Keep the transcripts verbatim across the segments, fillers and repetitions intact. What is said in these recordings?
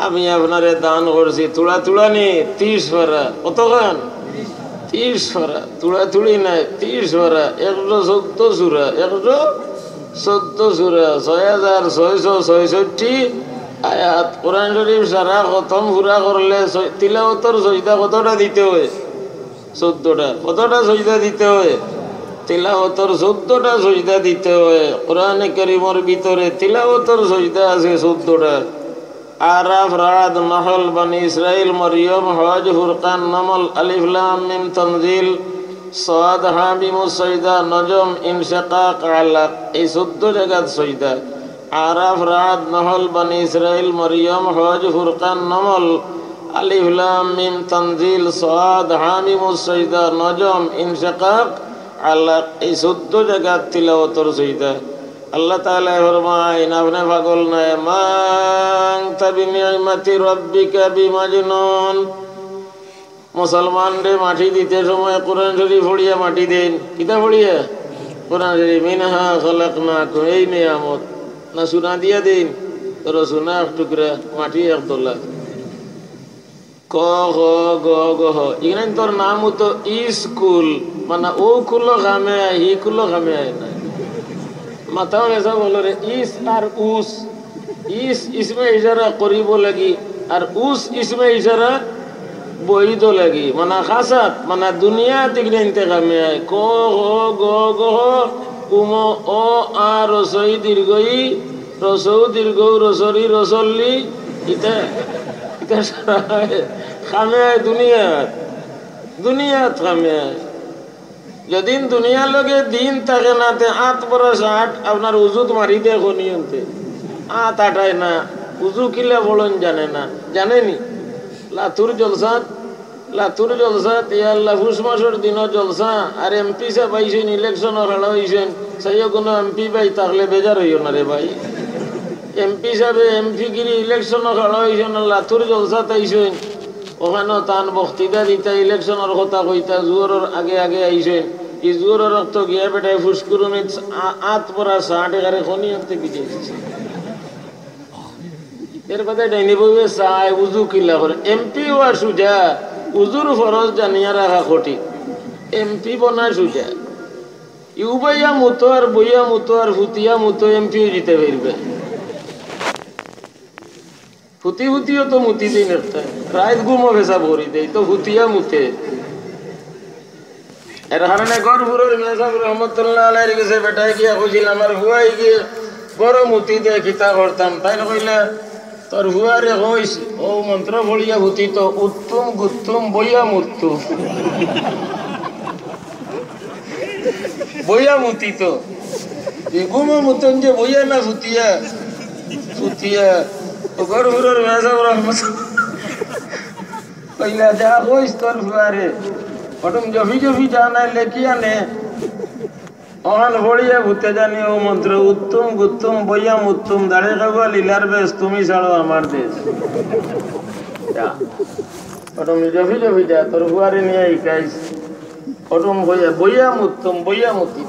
আমি আপনারে দান করছি থুড়া থুড়া নি, তিরিশ পারা। কতখান? তিরিশ পারা। থুড়া থুড়ি নায়, তিরিশ পারা। একশো চৌদ্দ সূরা, একশো চৌদ্দ সূরা, ছয় হাজার ছয়শো ছয়ষট্টি আয়াত। কোরআন শরীফ সারা খতম পুরা করলে সই-, তিলাওয়াতর সইজদা কতটা দিতে হয়? চৌদ্দটা। কতটা সইজদা দিতে হয়? তিলাওয়াতর চৌদ্দটা সইজদা দিতে হয়। কোরআনে কারীমর ভিতরে তিলাওয়াতর সইজদা আছে চৌদ্দটা। আরাফ, রাদ, নাহল, বনি ইসরাইল, মরিয়ম, হজ, ফুরকান, নমল, আলিফ, লাম, মিম, তানজিল, সাদ, হা, মিম, সাইদা, নজম, ইনশিকাক, আলাক, এই চৌদ্দ জাগাত সইজদা। আরাফ, রাদ, নাহল, বনি ইসরাইল, মরিয়ম, হজ, ফুরকান, নমল, আলিফ, লাম, মিম, তানজিল, সাদ, হা, মিম, সাইদা, নজম, ইনশিকাক, আলাক, এই চৌদ্দ জাগাত তিলাওয়াতর সইজদা। আল্লাহ তাআলায় ফরমাইন, আপনে পাগল নায়, মা আনতা বিনি'মাতি রাব্বিকা বিমাজনুন। মুসলমানরে মাটি দিতে সময় কোরআন শরীফ পড়িয়া মাটি দেইন। কিতা পড়িয়া? কোরআন শরীফ। মিনহা খালাকনাকুম, এই নিয়ামত। না চুনা দিয়া দেইন? ধরো চুনা এক টুকরা, মাটি এক দলা। ক, খ, গ, ঘ। ইখান তোর নাম তো ইস্কুল, মানে অউ কুলো কামে আয়, হি কুলো কামে আয় না। মাথাও মেসা বলো রে, ইস আর উস। ইস ইসমে ইশারা করিব লাগি, আর উস ইসমে ইশারা বইদ লাগি। মানে খাসাত, মানে দুনিয়াত ইখান ইনতে কামে আয়। ক, খ, গ, ঘ, উম, অ, আ, হ্রস্ব ই, দীর্ঘ ই, হ্রস্ব উ, দীর্ঘ উ, হ্রস্ব ঋ, হ্রস্ব ল, ইতা, ইতা সারা কামে আয় দুনিয়াত, দুনিয়াত কামে আয়। যেদিন দুনিয়ার লগে দিন থাকে না, তে আত ভরা শার্ট আপনার উজুত মারি দেয় খনি অন্তে। আত আটায় না, উজু কিলা পড়ইন জানে না, জানে নি? লাতুর জলসাত, লাতুর জলসাত, ইয়া আল্লাহ, পুষ মাসর দিনও জলসা, আর এমপি সাব আইছইন, ইলেকশনও খাড়া অইছইন, চাইও কুনু এমপি ভাই থাকলে বেজার অইও না রে ভাই। এমপি সাবে এমপিগিরি ইলেকশনও খাড়া অইছইন, আর লাতুর জলসাত আইছইন, অখানো তান বক্তৃতা দিতা, ইলেকশনর কথা কইতা, জুহরর আগে আগে আইছইন। ই জুহরর অক্ত গিয়া বেটায় ফুসকুরুনিত আ-, আত ভরা শার্ট একারে খনি অন্তে ভিজাই দিছে। এর বাদে ডাইনে বামে চায়, উজু কিলা করে। এমপি অওয়া সুজা, উজুর ফরজ জানিয়া রাখা কঠিন। এমপি বনা সুজা। ইউ বইয়া মুতো আর বইয়া মুতো আর ফুতিয়া মুতো, এমপিও জিতা পারবে। ফুতি ফুতিও তো মুতি দেইন একটা। রাইত ঘুমো পেশাব করি দেই, তো ফুতিয়া মুতে। এর কারণে গহরপুরর মেসাব রহমতুল্লাহ আলাইহির গেছে বেটায় গিয়া কইছিল, "আমার ফুয়ায় গিয়া বড় মুতি দেয়, কিতা করতাম?" তাইন কইলা, "তোর ফুয়ারে কইস, অউ মন্ত্র পড়িয়া ফুতিতো, উত্তুম গুত্তুম বইয়া মুত্তুম।" বইয়া মুতিতো। ই ঘুমো মুতইন যে বইয়া না ফুতিয়া? ফুতিয়া। তো গহরপুরর মেসাব রহমত কইলা, "যা কইস তোর ফুয়ারে।" অটুম জফি জফি যা নায় লেখিয়া নে। অখান পড়িয়া ফুতে জানি অউ মন্ত্র, উত্তুম গুত্তুম বইয়া মুত্তুম, দাড়ি কাবা লীলার বেশ, তুমি ছাড়ো আমার দেশ। যা। অটুম জফি জফি যা, তোর ফুয়ারে নিয়া হিকাইস। অটুম বইয়া, বইয়া মুত্তুম, বইয়া মুতি।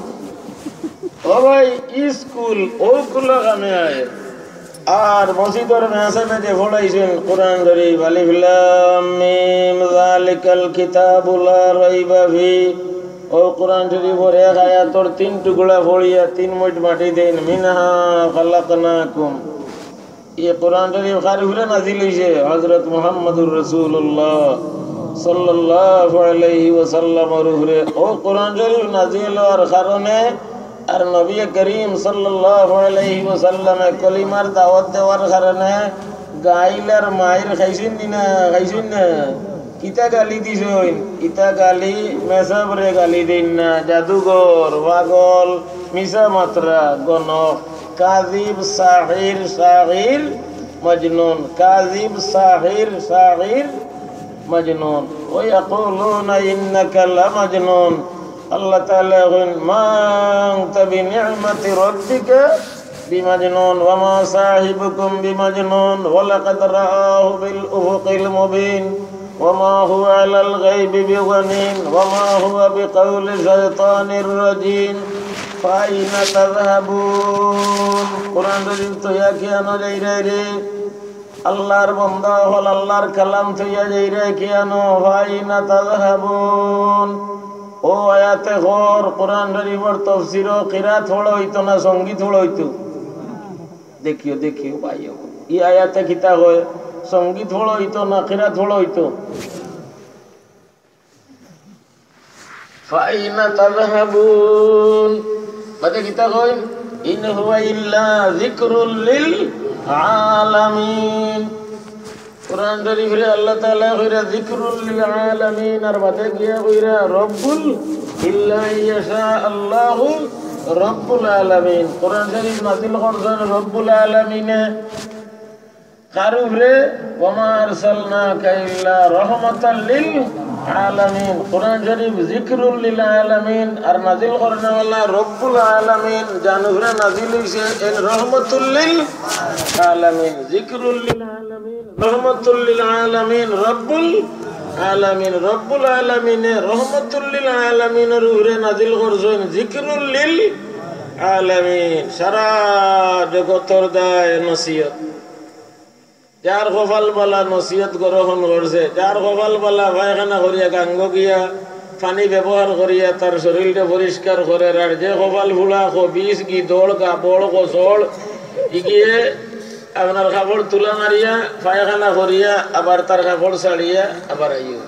ও ভাই, ইস্কুল, অউ কুলো কামে আয়। আর মসজিদর মেসাবে যে পড়াইছইন কোরআন শরীফ, আলিফ লাম মিম, যালিকাল কিতাবু লা রাইবা ফি। অউ কোরআন শরীফর এক আয়াতর তিন টুকরা পড়িয়া তিন মুইট মাটি দেইন, মিনহা খালাকনাকুম। ই কোরআন শরীফ কার উপরে নাজিল অইছে? হযরত মুহাম্মদুর রাসূলুল্লাহ সাল্লাল্লাহু আলাইহি ওয়াসাল্লামর উপরে। অউ কোরআন শরীফ নাজিল অওয়ার কারণে আর নবী করিম সাল্লাল্লাহু আলাইহি ওয়াসাল্লামে কলিমার দাওয়াত দেওয়ার কারণে গাইল আর মাইর খাইছইন নি না? খাইছইন না? কিতা গালি দিছইন? ইতা গালি মেসাবরে গালি দেইন না, জাদুঘর, পাগল, মিছা মাতরা, গণক, কাযিব, সাহির, শাইর, মজনুন, কাযিব, সাহির, শাইর, মজনুন। ওয়া ইয়াকুলুনা ইন্নাকা লামাজনুন। আল্লাহ তাআলা কইন, "মা আনতা বিনি'মাতি রাব্বিকা বিমাজনুন, ওয়া মা সাহিবুকুম বিমাজনুন, ওয়া লাকাদ রাআহু বিল উফুকিল মুবিন, ওয়া মা হুয়া আলাল গায়বি বিদানিন, ওয়া মা হুয়া বিকাউলি শাইতানির রাজিম, ফাআইনা তাযহাবুন।" কোরআন শরীফ তো ইয়া কিয়ানো যাইরায় রে? আল্লাহর বন্দা অকল, আল্লাহর কালাম থইয়া যাইরায় কেনে? ফাইনা তাযহাবুন। অউ আয়াতে কর, কোরআন শরীফর তফসিরো কিরাত পড়া অইতো না সঙ্গীত পড়া অইতো? দেখিও, দেখিও ভাই অকল, ই আয়াতে কিতা কয়? সঙ্গীত পড়া অইতো না কিরাত পড়া অইতো? ফাইনা তাযহাবুন। বাদে কিতা কইন? ইন হুয়া ইল্লা যিকরুল লিল আলামিন। কোরআন শরীফরে আল্লাহ তাআলা কইরা যিকরুল লিল আলামিন, আর বাদে গিয়া কইরা রব্বুল, ইল্লা ইয়াশা আল্লাহু রব্বুল আলামিন। কোরআন শরীফ নাজিল করছইন রব্বুল আলামিনে। কার উপরে? ওয়া মা আরসালনাকা ইল্লা রাহমাতাল লিল আলামিন। কোরআন শরীফ জিকরুল লিল আলামিন, আর নাজিল করনেওয়ালা রব্বুল আলামিন, যান উপরে নাজিল অইছে, এন রহমাতুল লিল আলামিন। জিকরুল লিল আলামিন, রহমাতুল লিল আলামিন, রব্বুল আলামিন। রব্বুল আলামিনে রহমাতুল লিল আলামিনর উপরে নাজিল করছইন জিকরুল লিল আলামিন। সারা জগতর দায় নসিহত। যার কপাল বালা নসিহত গ্রহণ করছে, যার কপাল বালা পায়খানা করিয়া গাঙ্গো গিয়া পানি ব্যবহার করিয়া তার শরীরটা পরিষ্কার করের, আর যে কপাল ফুড়া, খবিস, গিদড়, গাবড়, কচড়, ইগিয়ে আপনার কাপড় তুলা মারিয়া পায়খানা করিয়া আবার তার কাপড় ছাড়িয়া আবার আইও।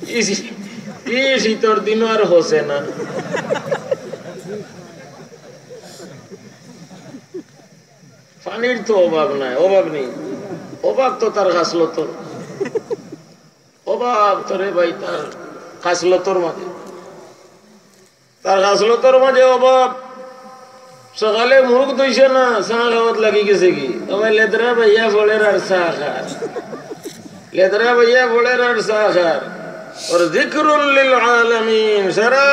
ই শী-, ই শীতর দিনও আর হসে না। পানির তো অভাব নাই, অভাব নেই, অভাব তো তার খাসলতর, অভাব তো রে ভাই তার খাসলতর মাঝে, তার খাসলতর মাঝে অভাব। সকালে মুখ ধুইছে না, চা খাওয়াত লাগি গেছে গি। ও ভাই, লেদরা ভাইয়া পড়ের আর চা খার, লেদরা ভাইয়া পড়ের আর চা খার। আর জিকরুল লিল আলামিন, সারা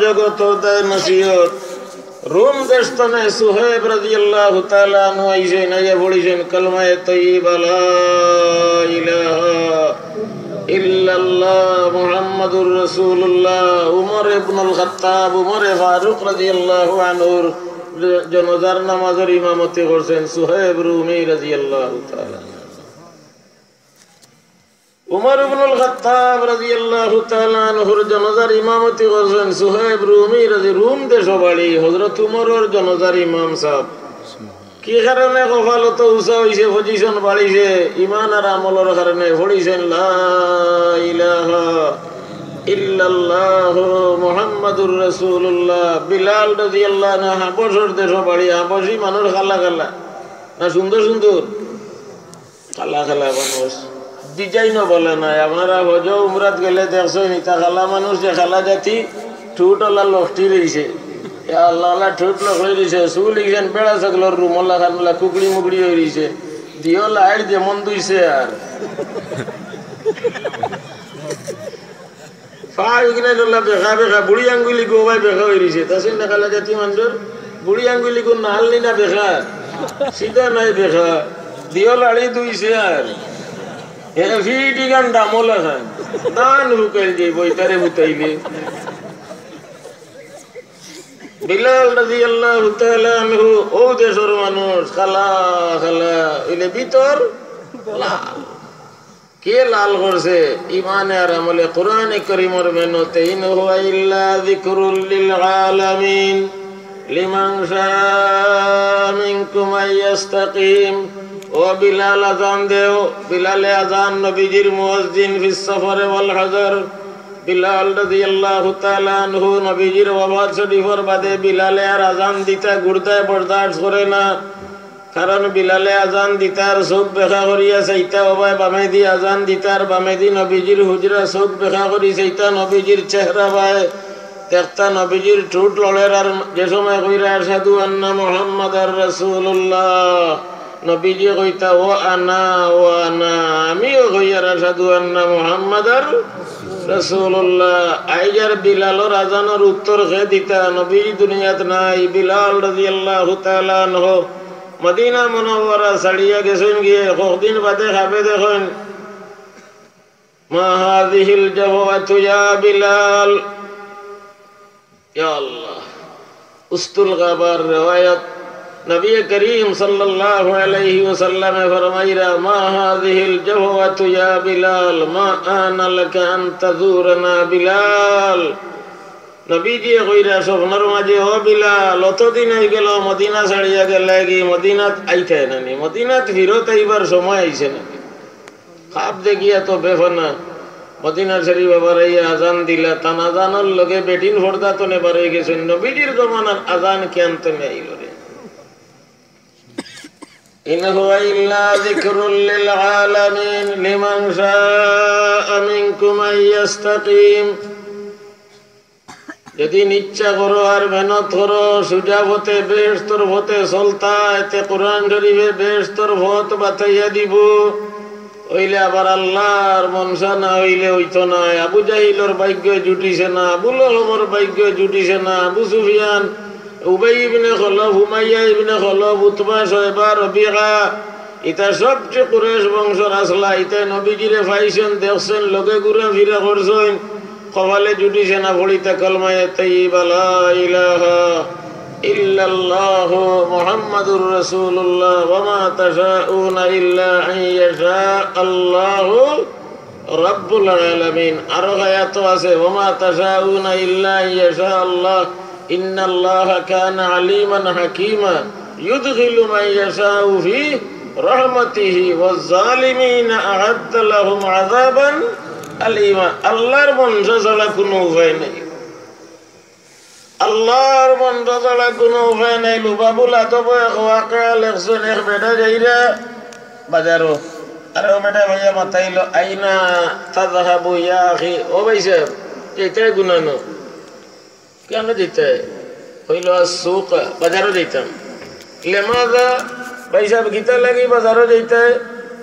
জগতর দায় নসিহত। রোম দেশ তনে সুহেব রাদিয়াল্লাহু তাআলা আনহু আইছইন, আইয়া পড়িছইন কলমায়ে তৈয়বা, লা ইলাহা ইল্লাল্লাহ মুহাম্মাদুর রাসূলুল্লাহ। উমর ইবনুল খাত্তাব, উমরে ফারুক রাদিয়াল্লাহু আনহুর জনাজার নামাজর ইমামতি করছইন সুহেব রুমি রাদিয়াল্লাহু তাআলা। উমর ইবনুল খাত্তাব রাদিয়াল্লাহু তাআলা আনহুর জনাজার ইমামতি করছইন সুহেব রুমি রাদি-, রুম দেশো বাড়ি। হযরত উমরর জনাজার ইমাম সাব। কি কারণে কপাল অত উঁচা অইছে, পজিশন বাড়িছে? ইমান আর আমলর কারণে। পড়িছইন লা ইলাহা ইল্লাল্লাহু মুহাম্মাদুর রাসূলুল্লাহ। বিলাল রাদিয়াল্লাহু আনহু হাবশর দেশো বাড়ি, হাবশি মানুষ কালা কালা না সুন্দর সুন্দর? কালা কালা মানুষ, ডিজাইনও বালা নায়। আপনারা হজ উমরাত গেলে দেখছইন, ইতা কালা মানুষ যে কালা জাতি, ঠুট অলা লটকি রইছে। ইয়া আল্লাহ, আল্লাহ, ঠুট লটকি রইছে, চুল ইখান বেড়া ছাগলর রুমর লাখান অলা কুকড়ি মুকড়ি অই রইছে। দিও লাইট যেমন দুইছে আর। পা ইগিনাইন অলা বেকা বেকা, বুড়ি আঙ্গুলি গো ভাই বেকা অই রইছে। তা সে না কালা জাতি মানষর বুড়ি আঙ্গুলি গো নাল নি না বেকা, সিধা নাই বেকা। দিও লাড়ি দুইছে আর। এ ফিট ইখান ডামলা খান। দান হুকাইল যে বইতারে হুতাইলে। বিলাল রাদিয়াল্লাহু তাআলা আনহু, অউ দেশর মানুষ, কালা কালা, অইলে ভিতর লাল। কে লাল করছে? ইমানে আর আমলে। কোরআনে করিমর মেহনতে। ইন হুয়া ইল্লা যিকরুল লিল আলামিন। লিমান শাআ মিনকুম আন ইয়াস্তাকিম। ও বিলাল, আজান দেও। বিলালে আজান, নবীজির মুয়াজ্জিন ফিস সফরে ওয়াল হাজার। বিলাল রাদিয়াল্লাহু তাআলা আনহু, নবীজির ওফাত শরীফর বাদে বিলালে আর আজান দিতা গুর্দায় বরদাস্ত করে না। কারণ বিলালে আজান দিতার চউখ বেকা করিয়া চাইতা, ওবায় বামেদি আজান দিতার, বামেদি নবীজির হুজরা, চউখ বেকা করি চাইতা নবীজির চেহারা বায়, দেখতা নবীজির ঠুট লড়ের, আর যে সময় কইরা আশহাদু আন্না মুহাম্মাদার রাসূলুল্লাহ, নবীজি কইতা, "ও আনা, ও আনা, আমিও কইয়ার আশহাদু আন্না মুহাম্মাদার রাসূলুল্লাহ।" আইজ আর বিলালর আজানর উত্তর কে দিতা? নবীজি দুনিয়াত নাই। বিলাল রাদিয়াল্লাহু তাআলা আনহু মদিনা মুনাওয়ারা ছাড়িয়া গেছইন গিয়া, কতদিন বাদে খাবে দেখইন, "মা হাযিহিল জাফওয়াতু ইয়া বিলাল।" ইয়া আল্লাহ। উস্তুল গাবার রেওয়ায়ত, নবী করিম সাল্লাল্লাহু আলাইহি ওয়াসাল্লামে ফরমাইরা, "মা হাযিহিল জাফওয়াতু ইয়া বিলাল, মা আনা লাকা আন তাজুরানা বিলাল।" নবীজিয়ে কইরা স্বপ্নর মাঝে, "ও বিলাল, অতদিন অইগেলো মদিনা ছাড়িয়া গেলায়গি, মদিনাত আইতায় না নি, মদিনাত ফিরত আইবার সময় আইছে না নি?" খাব দেখিয়া তো বেফানা। মদিনা শরীফ আবার এই আজান দিলা, তান আজানর লগে বেটিন পর্দা তনে বার অইগেছইন। নবীজির জমানার আজান কিয়ান তনে আইলো রে? ইন হুয়া ইল্লা যিকরুল লিল আলামিন, লিমান শাআ মিনকুম আন ইয়াস্তাকিম। যদি ইচ্ছা করো আর মেহনত করো, সুজা পথে, বেহেশতর পথে চলতায়, তে কোরআন শরীফে বেহেশতর পথ বাতাইয়া দিবো। অইলে আবার আল্লার মনশা না অইলে অইতো নায়। আবু জাহিলর ভাগ্যে জুটিছে না, আবু লহবর ভাগ্যে জুটিছে না, আবু সুফিয়ান, উবাই ইবনে খলফ, উমাইয়া ইবনে খলফ, উতবা, শয়বা, রবিআ, ইতা সবচে কুরেশ বংশর আছলা, ইতায় নবীজিরে পাইছইন, দেখছইন, লগে ঘুরাফিরা করছইন, কপালে জুটিছে না পড়িতা কলমায়ে তৈয়বা, লা ইলাহা ইল্লাল্লাহু মুহাম্মাদুর রাসূলুল্লাহ, ওয়া মা তাশাউনা ইল্লা আন ইয়াশা আল্লাহু রাব্বুল আলামিন। আরো আয়াতো আছে, "ওয়া মা তাশাউনা ইল্লা আন ইয়াশা আল্লাহ, ইন্নাল্লাহা কানা আলিমান হাকিমা, ইউদখিলু মান ইয়াশাউ ফি রাহমাতিহি, ওয়াজ জালিমিনা আ'আদ্দা লাহুম আযাবান আলিমা।" আল্লার মনশা ছাড়া কুনু উপায় নাই। আল্লার মনশা ছাড়া কুনু উপায় নাই। লুবাবুল আদবো এক ওয়াকিয়া লেখছইন, এক বেটা যাইরা বাজারো, আর ও বেটা ভাইয়া মাতাইলো, "আইনা তাযহাবু ইয়া আখি?" "ও ভাইসাব, যাইতায় কুনানো?" "কিয়ানো যাইতায়?" কইলো, "আস সুকা, বাজারো যাইতাম।" "লিমাযা?" "ভাইসাব, কিতার লাগি বাজারো যাইতায়?"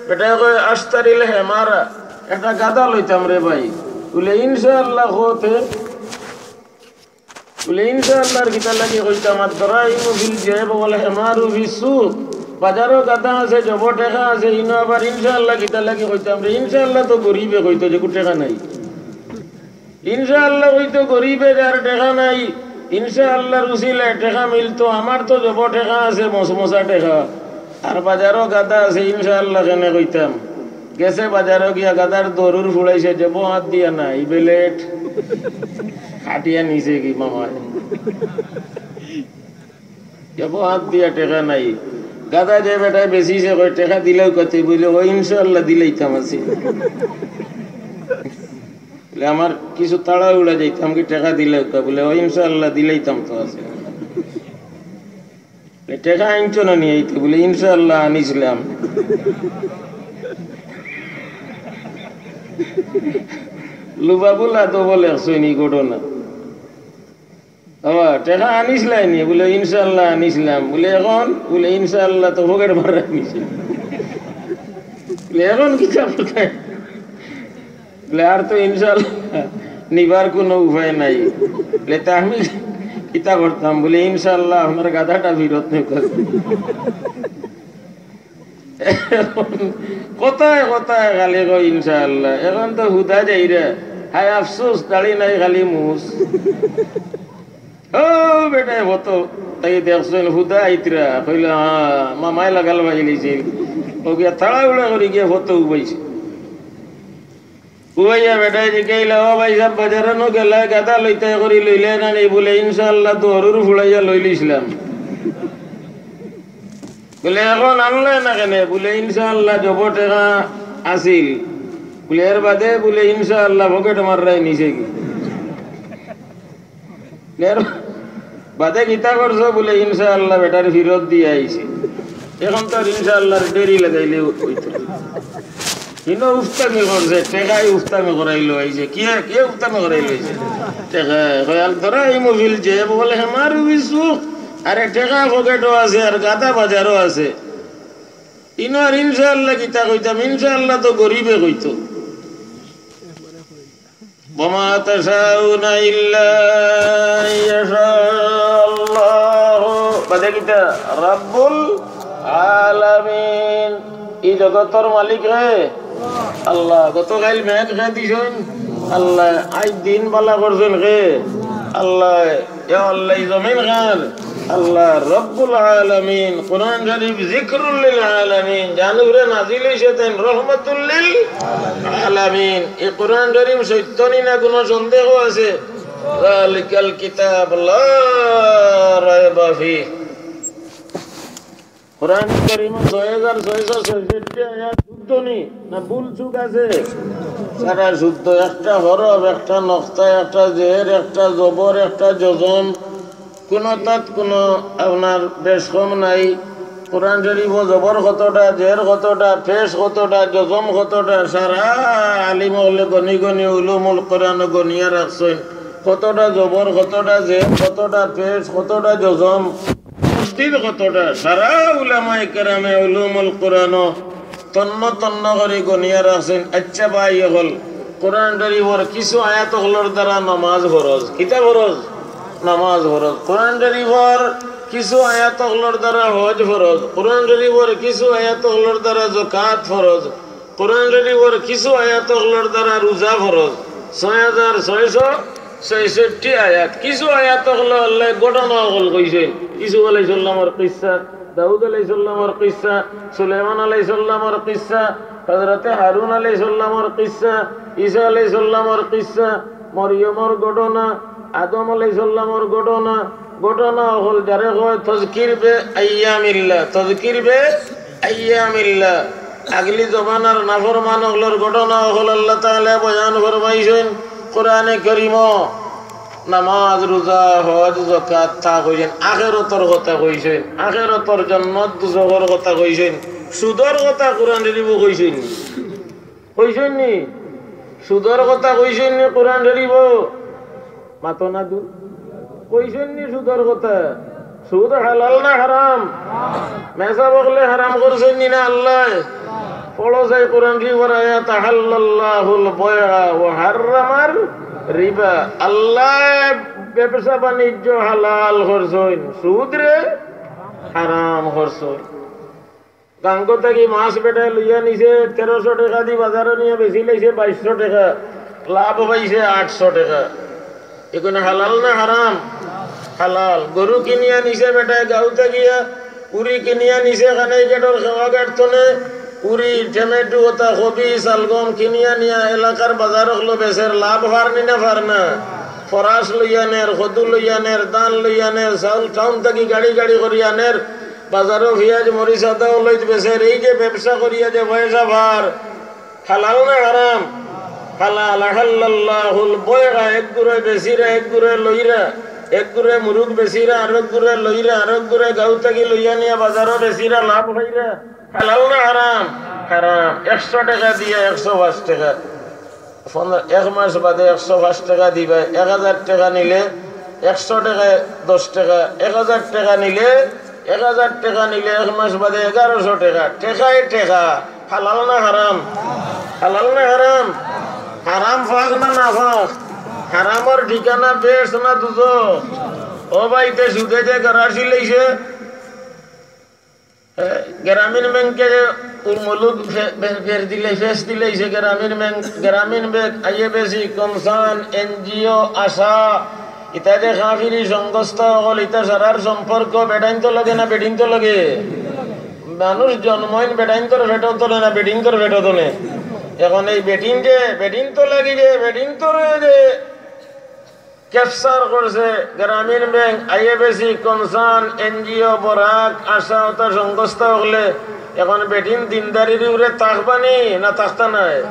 বেটায় কয়, "আশতারিল হিমারা, একটা গাধা লইতাম রে ভাই।" বুলে, "ইনশাআল্লাহ কওতে।" বুলে, "ইনশাআল্লাহর কিতার লাগি কইতাম, আদ-দারাইমু ফিল জেব ওয়াল হিমারু ফিস সুক।" বাজারো গাধা আছে, জবো টেকা আছে, ইনো আবার ইনশাআল্লাহ কিতার লাগি কইতাম রে? ইনশাআল্লাহ তো গরিবে কইতো, যেগু টেকা নাই। ইনশাআল্লাহ কইতো গরিবে, যার টেকা নাই, ইনশাআল্লাহর উসিলায় টেকা মিলতো। আমার তো জবো টেকা আছে, মসমসা টেকা। আর বাজারো গাধা আছে, ইনশাআল্লাহ কেনে কইতাম? গেছে বাজারো গিয়া গাধার দরুর ফুড়াইছে, জবো আত দিয়া না, ই বেলেট কাটিয়া নিছে গি মামায়। জবো আত দিয়া টেকা নাই। গাধা যে বেটায় বেচিছে কয়, "টেকা দিলাও কতে?" বুলে, "ও ইনশাআল্লাহ দিলাইতাম আছে।" বুলে, "আমার কিছু তাড়াহুড়া যাইতাম, কি টেকা দিলাও কা?" বুলে, "ও ইনশাআল্লাহ দিলাইতাম তো আছে।" "টেকা আনছো না নি?" "এই তো।" বুলে, "ইনশাআল্লাহ আনিছলাম।" লুবাবুল আদবো লেখছইন ই ঘটনা। "বাবা, টেকা আনিছলায় নি?" বুলে, "ইনশাআল্লাহ আনিছলাম।" বুলে, "এখন?" বুলে, "ইনশাআল্লাহ তো পকেট মাররায় নিছে।" বুলে, "এখন কিতা করতায়?" বুলে, "আর তো ইনশাআল্লাহ নিবার কুনু উপায় নাই।" বুলে, "তে আমি কিতা করতাম?" বুলে, "ইনশাআল্লাহ আপনার গাধাটা ফিরত নিউক্কা।" এখন কথায় কথায় খালি কয়, "ইনশাআল্লাহ।" এখন তো হুদা যাইরা। হায় আফসোস, দাড়ি নাই, খালি মুছ। ও বেটায় ফটো তাই দেখছইন, হুদা আইতরা, কইলা, "হ্যাঁ, মামায় লাগাল পাইলিছিল।" ও গিয়া তাড়াহুড়া করি গিয়া ফটো উবাইছে। উবাইয়া বেটায় জিকাইলা, "ও ভাইসাব, বাজারো নু গেলায়, গাধা লইতায় করি লইলায় না নি?" বুলে, "ইনশাআল্লাহ, দরুর ফুড়াইয়া লইলিছলাম।" বুলে, "এখন আনলায় না কেনে?" বুলে, "ইনশাআল্লাহ, জবো টেকা আছিল।" বুলে, "এর বাদে?" বুলে, "ইনশাআল্লাহ, পকেট মাররায় নিছে গি।" এর বাদে কিতা করছো? বুলে, "ইনশাআল্লাহ, বেটারে ফিরত দিয়া আইছি।" এখন তো আর ইনশাআল্লাহর দেরি লাগাইলে অইতো। ইনো উফতামি করছে, টেকায় উফতামি করাইলো আইছে। কে, কে উফতামি করাইলো আইছে? টেকা। কয়, "আদ-দারাইমু ফিল জেব ওয়াল হিমারু ফিস সুক।" আরে, টেকা পকেটো আছে আর গাধা বাজারো আছে। ইনো আর ইনশাআল্লাহ কিতা কইতাম? ইনশাআল্লাহ তো গরিবে কইতো। ওয়া মা তাশাউনা ইল্লা আন ইয়াশা আল্লাহু, বাদে কিতা? রাব্বুল আলামিন। ই জগতর মালিক কে? আল্লাহ। গতকাইল মেঘ কে দিছইন? আল্লাহ। আইজ দিন বালা করছইন কে? আল্লাহ। ইয়া আল্লাহ, ই জমিন কার? আল্লাহ রব্বুল আলামিন। কোরআন শরীফ জিকরুল লিল আলামিন, যান উপরে নাজিল অইছে তাইন রহমাতুল লিল আলামিন। এই কোরআন শরীফ সত্য নি না কোনো সন্দেহ আছে? যালিকাল কিতাব লা রাইবা ফি। কোরআন শরীফ ছয় হাজার ছয়শো ছয়ষট্টি আয়াত শুদ্ধ নি না ভুল চুক আছে? সারা শুদ্ধ, একটা হরফ, একটা নক্তা, একটা জের, একটা জবর, একটা জজম, কোনো তাত কোনো আপনার বেশ কম নাই। কোরআন শরীফো জবর কতটা, জের কতটা, পেশ কতটা, জজম কতটা, সারা আলিম অকলে গনি গনি উলুমুল কোরআন গনিয়া রাখছইন। কতটা জবর, কতটা জের, কতটা পেশ, কতটা জজম, তসদিদ কতটা, সারা উলামায়ে কেরামে উলুমুল কোরআন তন্ন তন্ন করি গনিয়া রাখছইন। আচ্ছা ভাই অকল, কোরআন শরীফর কিছু আয়াত অকলর দ্বারা নামাজ ফরজ। কিতা ফরজ? নামাজ ফরজ। কোরআন শরীফর কিছু আয়াত অকলর দ্বারা হজ ফরজ। কোরআন শরীফর কিছু আয়াত অকলর দ্বারা যাকাত ফরজ। কোরআন শরীফর কিছু আয়াত অকলর দ্বারা রোজা ফরজ। ছয় হাজার ছয়শো ছয়ষট্টি আয়াত। কিছু আয়াত অকলো আল্লায় ঘটনা অকল কইছইন। ইউসুফ আলাইহিস সালামর কিসসা, দাউদ আলাইহিস সালামর কিসসা, সুলাইমান আলাইহিস সালামর কিসসা, হযরতে হারুন আলাইহিস সালামর কিসসা, ঈসা আলাইহিস সালামর কিসসা, মরিয়মর ঘটনা, আদম আলাইহিস সালামর ঘটনা, ঘটনা অকল যারে কয় তজকির বে আইয়ামিল্লাহ, তজকির বে আইয়ামিল্লাহ। আগলি জমানার নাফরমান অকলর ঘটনা অকল আল্লাহ তাআলায় বয়ান ফরমাইছইন কোরআনে করিমো। নামাজ, রোজা, হজ, যাকাত তা কইছইন, আখেরাতর কথা কইছইন, আখেরাতর জন্নত দুজখর কথা কইছইন, সুদর কথা কোরআন শরীফো কইছইন নি? কইছইন নি? সুদর কথা কইছইন নি কোরআন শরীফো? মাতো না দু-, কইছইন নি সুদর কথা? সুদ হালাল না হারাম? মেসাব অকলে হারাম করছইন নি না আল্লায়? পড়ো চাই কোরআন শরীফর আয়াত, "আহাল্লাল্লাহুল বাইআ ওয়া হাররামার রিবা।" আল্লায় ব্যবসা বাণিজ্য হালাল করছইন, সুদরে হারাম করছইন। গাঙ্গো থাকি মাছ বেটায় লইয়া নিছে, তেরোশো টেকা দি বাজারো নিয়া বেচিলাইছে বাইশশো টেকা, লাভ পাইছে আটশো টেকা। ইগুন হালাল না হারাম? হালাল। গরু কিনিয়া নিছে বেটায় গাঁও থাকিয়া, উরি কিনিয়া নিছে কানাইঘাটর খেওয়াঘাট থনে, উরি, টমেটো, অতা কবি, শালগম কিনিয়া নিয়া এলাকার বাজার অকলো বেচের, লাভ পার নি না পার না? ফরাস লইয়া নের, কদু লইয়া নের, ধান লইয়া নের, চাউল টাউন থাকি গাড়ি গাড়ি করিয়া নের, বাজারো পিয়াজ, মরিচ, আদা অকলো বেচের। এই যে ব্যবসা করিয়া যে পয়সা পার, হালাল না হারাম? হালাল। আহাল্লাল্লাহুল বাইআ, এক গুরে বেচিরা, এক গুরে লইরা, এক গুরে মুরুগ বেচিরা, আরক গুরে লইরা, আরক গুরে গাঁও থাকি লইয়া নিয়া বাজারো বেচিরা, লাভ পাইরা। হালাল না হারাম? হারাম। একশো টেকা দিয়া একশো পাঁচ টেকা, পনেরো, এক মাস বাদে একশো পাঁচ টেকা দিবায়, এক হাজার টেকা নিলে একশো টেকায় দশ টেকা, এক হাজার টেকা নিলে, এক হাজার টেকা নিলে এক মাস বাদে এগারোশো টেকা। টেকায় টেকা। হালাল না হারাম? হালাল না হারাম? হারাম পাক না নাপাক? হারামর ঠিকানা বেহেস্ত না দুজখ? ও ভাই, তে সুদে যে গড়াছি লইছে, এ, গ্রামীণ ব্যাংকে যে উর্মলুক ফে-, ফে-, ফেস দিলে, ফেস দিলে সে গ্রামীণ ব্যাংক, গ্রামীণ ব্যাংক, আইএফএসি, কনসার্ন, এনজিও, আশা, ইতা যে কাফিরি সংস্থা অকল, ইতা সারার সম্পর্ক বেটাইন্তর লগে না বেটিন্তর লগে? মানুষ জন্মইন বেটাইন্তর পেটো থনে না বেটিন্তর পেটো থনে? এখন এই বেটিন যে, বেটিন্তর লাগি যে, বেটিন্তর যে ক্যাপচার করছে Grameen bank, IFSC, concern, NGO, BRAC, ASA, অতা সংস্থা অকলে। এখন বেটিন দিনদারির উপরে থাকবানি না থাকতা নায়?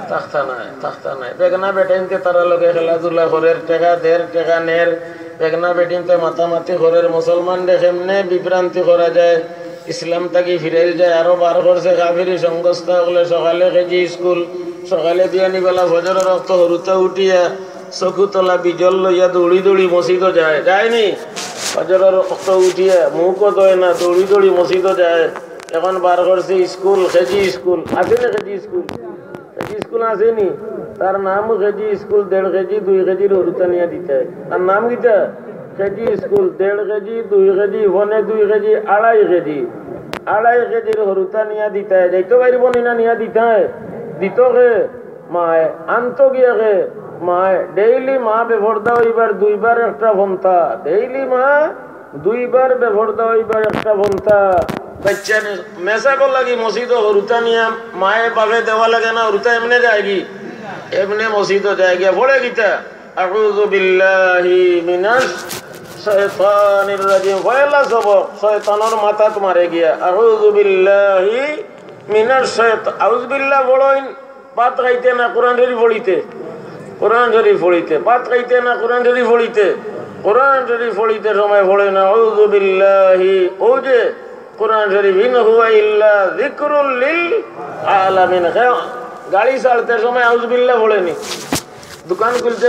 থাকতা নায়, থাকতা নায়। বেগনা বেটাইন্তে তারার লগে খেলাধুলা করের, টেকা দের, টেকা নের, বেগনা বেটিন্তে মাতামাতি করের, মুসলমানরে কেমনে বিভ্রান্তি করা যায়, ইসলাম থাকি ফিরাইল যায়, আরো বার করছে কাফিরি সংস্থা অকলে। সকালে কেজি স্কুল, সকালে বিয়ানি বেলা ফজরর অক্ত হুরুতা উঠিয়া চকুতলা বিজল লইয়া দৌড়ি দৌড়ি মসজিদো যায়, যায়নি? ফজরর অক্ত উঠিয়া মুখও ধয় না, দৌড়ি দৌড়ি মসজিদো যায়। এখন বার করছে স্কুল, কেজি স্কুল। আছেনি কেজি স্কুল? কেজি স্কুল আছেনি? তার নামও কেজি স্কুল, দেড় কেজি, দুই কেজির হুরুতা নিয়া দিতায়। তার নাম কিতা? কেজি স্কুল, দেড় কেজি, দুই কেজি, পনে দুই কেজি, আড়াই কেজি। আড়াই কেজির হুরুতা নিয়া দিতায়। যাইতো পারবো নি না নিয়া দিতায়? দিত কে? মায়। আনতো গিয়া কে? মায়। ডেইলি মা বেপর্দা অইবার দুইবার একটা ফন্তা। ডেইলি মা দুইবার বেপর্দা অইবার একটা পন্থা। বাচ্চা নি-, মেসাবর লাগি মসজিদো হুরুতা নিয়া মায়ে বাপে দেওয়া লাগে না, হুরুতা এমনে যায়গি, এমনে মসজিদো যায়গিয়া। পড়ে কিতা? আউযু বিল্লাহি মিনাশ শাইতানির রাজিম। পয়লা সবক, শয়তানর মাথাত মারে গিয়া। আউযু বিল্লাহি মিনাশ শাইত-, আউযু বিল্লাহ পড়ইন, ভাত খাইতে না কোরআন শরীফ পড়িতে, কোরআন শরীফ পড়িতে, ভাত খাইতে না কোরআন শরীফ পড়িতে, কোরআন শরীফ পড়িতে সময় পড়ইন আউযু বিল্লাহি। অউ যে কোরআন শরীফ, ইন হুয়া ইল্লা যিকরুল লিল আলামিন। গাড়ি ছাড়তে সময় আউযু বিল্লাহ পড়ইন নি? দোকান খুলতে